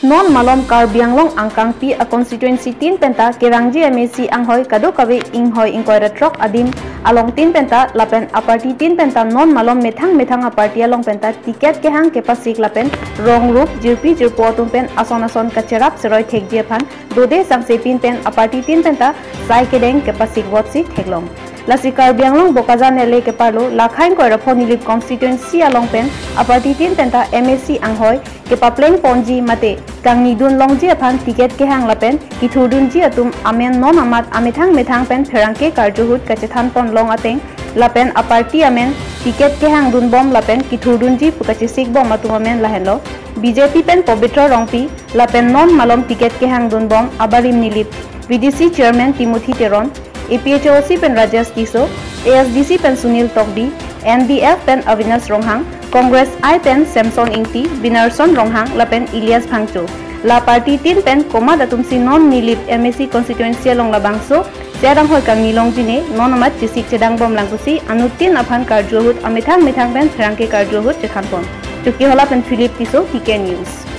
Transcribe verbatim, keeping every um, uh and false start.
Non malom Karbi Anglong angkangpi a constituency tin penta kerangji M A C anghoi kadokave inghoi ingkoi ra throk adim along tin penta lapen a party tin penta non malom methang methang a party along penta ticket kehang kepasik lapen rong rup jirpi jirpo atum pen ason ason kacherap seroi thekji aphan dode sangse pin pen a party tin penta sai kedeng kepasik vot si theklong. Lasi Karbi Anglong Bokajan L A keparlo lakhai ingkoi ra pho Nilip constituency along pen a party tin penta M A C anghoi kepapleng ponji mate kangnidun longji aphan ticket kehang lapen kithurdunji atum amen non amat amethang methang pen pherangke karju ahut kachethan pon long ateng lapen a party amen ticket kehang dunbom lapen kithurdunji pu kachesik bom atum amen lahenlo B J P pen Pabitra Rongpi lapen non malom ticket kehang dunbom abarim Nilip V D C chairman Timothy Teron, A P H L C pen Rajesh Tisso, A S D C pen Sunil Tokbi, N D F pen Avinash Ronghang, Congress I pen Samson Ingti, Binarson Ronghang lapen Elias Phangcho. La party tin pen komat atum si non Nilip M A C constituency along labangso seat anghoi kangni longji ne non amat chesik chedang bom lang pusi anuttin aphan karju ahut amethang methang pen pherangke karju ahut chethan pon. Chokihola pen Philip Tisso, T K News.